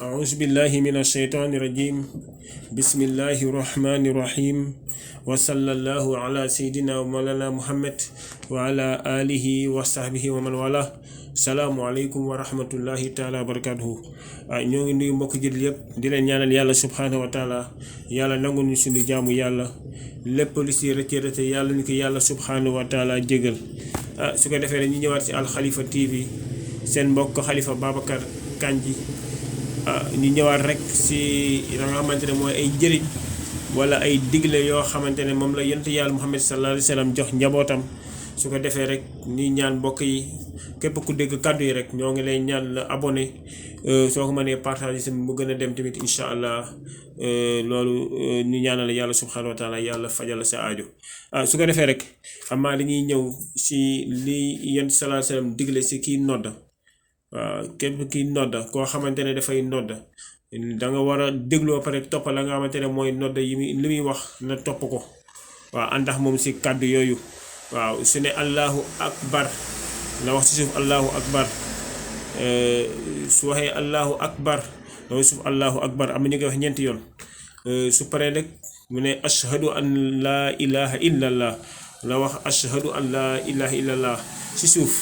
أعوذ بالله من الشيطان الرجيم بسم الله الرحمن الرحيم وصلى الله على سيدنا ومولانا محمد وعلى آله وصحبه ومن والاه السلام عليكم ورحمة الله تعالى وبركاته ñoo ngi nuyu mbokk jël yépp di leen ñaanal yàlla subhanahu wa taala yàlla nangul ñu suñu jaamu yàlla lépp lu ci rëcc yàlla ñu ko yàlla subhanahu wa taala jégal su ko defee ñu ñëwaat ci Al Khalifa TV seen mbokk Khalifa Babacar Kandji ñu ñëwaat rek si la nga xamante ne mooy ay njëriñ wala ay digle yoo xamante ne moom la yonent yàlla Muhammad sallallahu alayhi wa sallam jox njabootam su ko defee rek ñuy ñaan mbokk yi képp ku dégg kàddu yi rek ñoo ngi lay ñaan la abonné soo ko mënee partage si mu gën a dem tamit incha allah loolu ñu ñaanal yàlla subhanahu wa taala yàlla fajal sa aajo su ko defee rek xam naa dañuy ñëw si li yonent sallallahu alayhi wa sallam digle si kii nodda waaw képp kiy nodda koo xamante ne dafay nodda da nga war a dégloo pare topp la nga xamante ne mooy nodda yi li muy wax na topp ko waaw àndax moom si kàddu yooyu waaw su ne allahu akbar na wax si suuf allahu akbar su waxee allahu akbar na wax si suuf allahu akbar am na ñu koy wax ñeenti yoon su paree rek mu ne ashhadu an laa ilaha illallah la wax ashhadu an laa ilaha illallah si suuf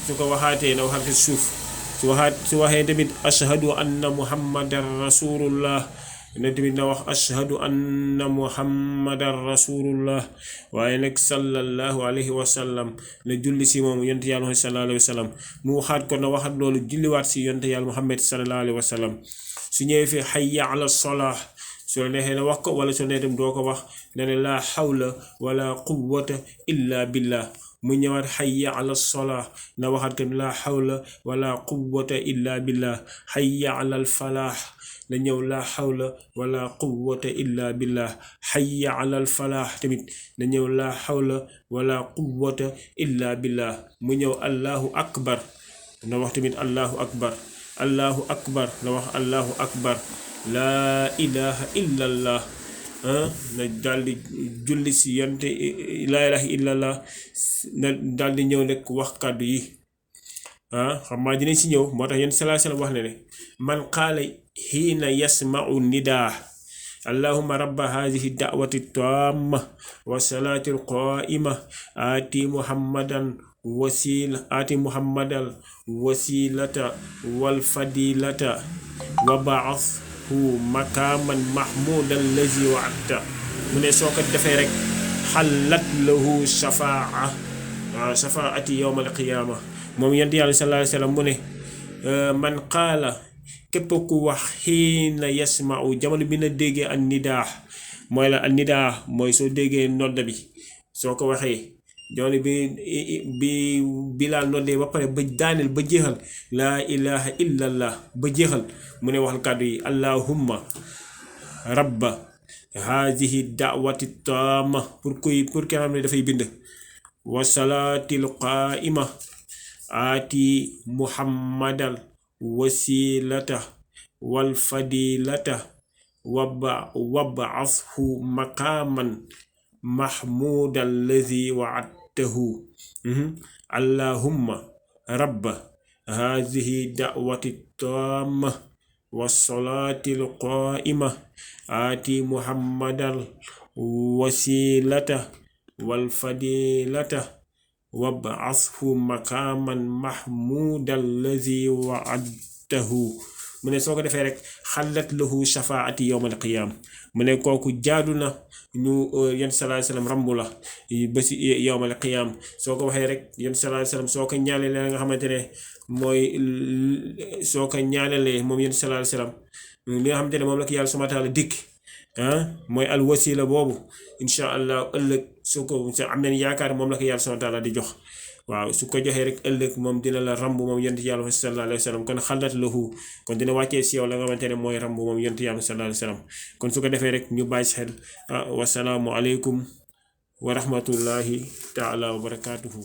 su ko waxaatee na waxaat si suuf su waxee tamit ashhadu anna muhammadan rasulullah ne tamit na wax ashhadu anna muhammadan rasulullah waaye nag sallallahu alayhi wa sallam na julli si moom yonent yàlla sallallahu alayhi wa sallam mu waxaat ko na waxaat loolu julliwaat si yonent yàlla muhammad sallallahu alayhi wa sallam su ñëwee fi hayya ala salah su la neexee na wax ko wala su neexee tam doo ko wax ne ne laa hawla wala quwwata illa billah mu ñëwaat hayya ala salah na waxaat ko laa hawla wala quwwata illa billah hayya ala al falah na ñëw laa hawla wala quwwata illa billah hayya ala al falah tamit na ñëw laa hawla wala quwwata illa billah mu ñëw allahu akbar na wax tamit allahu akbar na wax allahu akbar laa ilaha illallah na daldi julli si yonte laa ilaha illallah na daldi ñëw nekk wax kàddu yi xam naa dinañ si ñëw moo tax yonent sallallahu alayhi wa sallam wax ne ne man qaala hiina yasma'u nidaa allahumma rabba haadihi da'wati taamma wa salaati alqaa'ima aati muhammadan wasilata wal fadilata wa ba'athhu maqaaman mahmuudan lazi wa'adta mu ne soo ko defee rek xallat lahu shafaa'ati yawmal qiyaama moom yonent yàlla sallallahu alayhi wa sallam mu ne man qaala képp ku wax xiina yasma'u jamono bi na déggee an nidaa mooy la an nidaa mooy soo déggee nodda bi soo ko waxee jamono bi Bilaal noddee ba pare ba daaneel ba jeexal laa ilaha illallah ba jeexal mu ne waxal kàddu yi allahumma rabba haadihi da'wati taama pour ki xam ne dafay bind wa salaatil qaa'ima aati muhammadal wasilata wal fadilata wab'athhu maqaaman mahmuudan lazi wa'adtahu allahumma rabba haadihi da'wati taamma wasalaatil qaa'ima aati muhammadal wasilata wal fadilata wab'athhu maqaaman mahmuudan lazi wa'adtahu mu ne soo ko defee rek xallat lahu shafaa'ati yawmal qiyaam mu ne kooku jaadu na ñu yonent sallallahu alayhi wa sallam rambu la ba si yawmal qiyaam soo ko waxee rek yonent sallallahu alayhi wa sallam soo ko ñaanalee nga xamante ne mooy soo ko ñaanalee moom yonent sallallahu alayhi wa sallam li nga xamante ne moom la ko yàlla subhaanahu wa taala dikk mooy al wasila boobu incha allah ëllëg su ko am nañ yaakaar moom la ko yàlla subhaanahu wa taala di jox waaw su ko joxee rek ëllëg moom dina la ramb moom yonent yàlla sallallahu alayhi wa sallam kon xallat lahu kon dina wàccee si yow la nga xamante ne mooy ramb moom yonent yàlla sallallahu alayhi wa sallam kon su ko defee rek ñu bàyyi si xel wasalaamu aleykum wa rahmatullahi taala wa barakaatuhu